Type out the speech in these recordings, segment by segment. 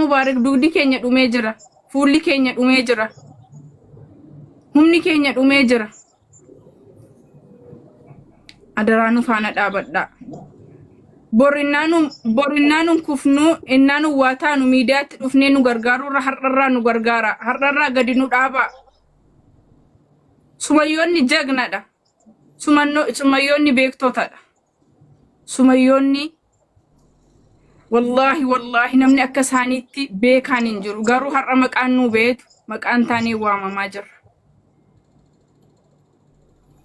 Mubaarak dugdi keenya dhumee jira. Fuulli keenya dhumee jira. Humni keenya dhumee jira. Adaraa nu faana dhaabadhaa. Bor innaa nun kufnu innaa nun waa taanu miidiyaatti dhufnee nu gargaaruurra har'arraa nu gargaara. Har'arraa gadi nu dhaabaa. Sumayyoonni jagnadha. Sumayyoonni beektotadha. Sumayyoonni wallaahi wallaahi namni akka isaaniitti beekaan hin jiru. Garuu har'a maqaan nuu beetu maqaan taanee waamamaa jirra.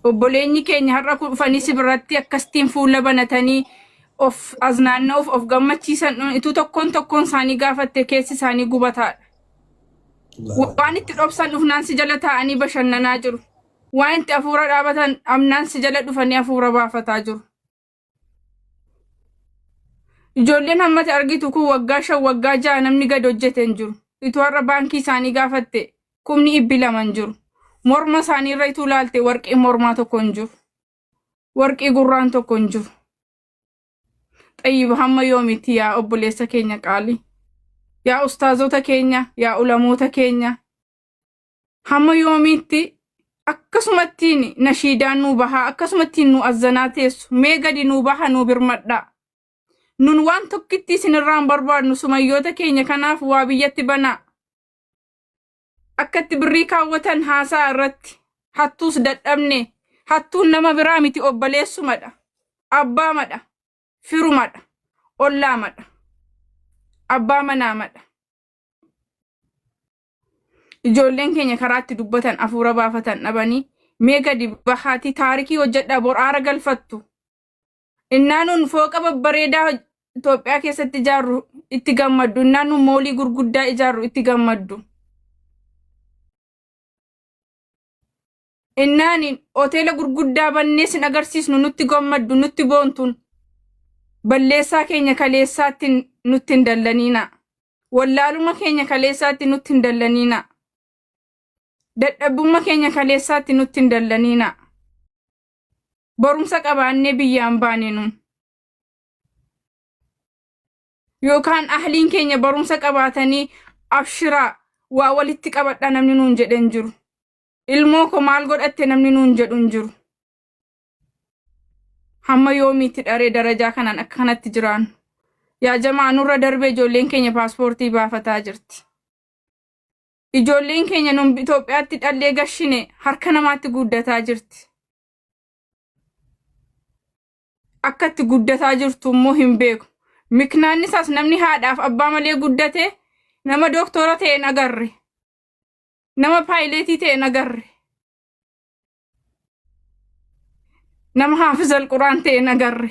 Obboleenyi keenya har'a dhufanii si biratti akkasittiin fuula banatanii of aznaanna'uuf of gammachiisan ituu tokkoon tokkoon isaanii gaafatte keessi isaanii gubataadha. Waan itti dhobsan dhufnaan si jala taa'anii bashannanaa jiru. Waan itti hafuura dhaabatan amnaan si jala dhufanii hafuura baafataa jiru. Ijoolleen hammati argitu kun waggaa 5 waggaa 6 namni gad hojjete hin jiru. Ituu har'a baankii isaanii gaafatte kumni dhibbi lama hin jiru. Morma isaanii irra ituu laalte warqii mormaa tokko hin jiru. Warqii gurraan tokko hin jiru. Xayyiba hamma yoomitti yaa obboleessa keenya qaalii. Yaa ustaazota keenya, yaa ulamoota keenya. Hamma yoomiitti akkasumattiin nashiidaan nuu bahaa, akkasumattiin nu azzanaa teessu. Mee gadi nuu baha nuu birmadhaa. Nun waan tokkitti isinirraa hin barbaadnu sumayyoota keenya kanaaf waa biyyatti banaa. Akkatti birrii kaawwatan haasaa irratti hattuus dadhabne hattuun nama biraa miti obboleessumadha. Abbaamadha. Firumadha. Ollaamadha. Abbaa manaamadha. Ijoolleen keenya karaatti dubbatan afuura baafatan dhabanii mee gadi bahaatii taarikii hojjedhaa bor aara galfattu. Innaa nun fooqa babbareedaa Itoophiyaa keessatti ijaarru itti gammaddu. Innaa nun moolii gurguddaa ijaarru itti gammaddu. Innaan hoteela gurguddaa bannee sin agarsiisnu nutti gammaddu nutti boontuun. Balleessaa keenya kaleessaatti nutti hin dallaniina. Wallaaluma keenya kaleessaatti nutti hin dallaniina. Dadhabbumma keenya kaleessaatti nutti hin dallaniina. Barumsa qabaannee biyyaan baane nun. Yookaan ahliin keenya barumsa qabaatanii abshiraa waa walitti qabadhaa namni nuun jedhe hin jiru. Ilmoo koo maal godhatte namni nuun jedhu hin jiru. Hamma yoomiitti dharee darajaa kanaan akka kanatti jiraannu. Yaa jamaa nurra darbee ijoolleen keenya paaspoortii baafataa jirti. Ijoolleen keenya nun Itoophiyaatti dhallee gashine harka namaatti guddataa jirti. Akka itti guddataa jirtu immoo hin beeku. Miknaanni isaas namni haadhaaf abbaa malee guddate nama dooktora ta'e hin agarre. Nama paayileetii ta'e hin agarre. Nama haafizal quraan ta'e hin agarre.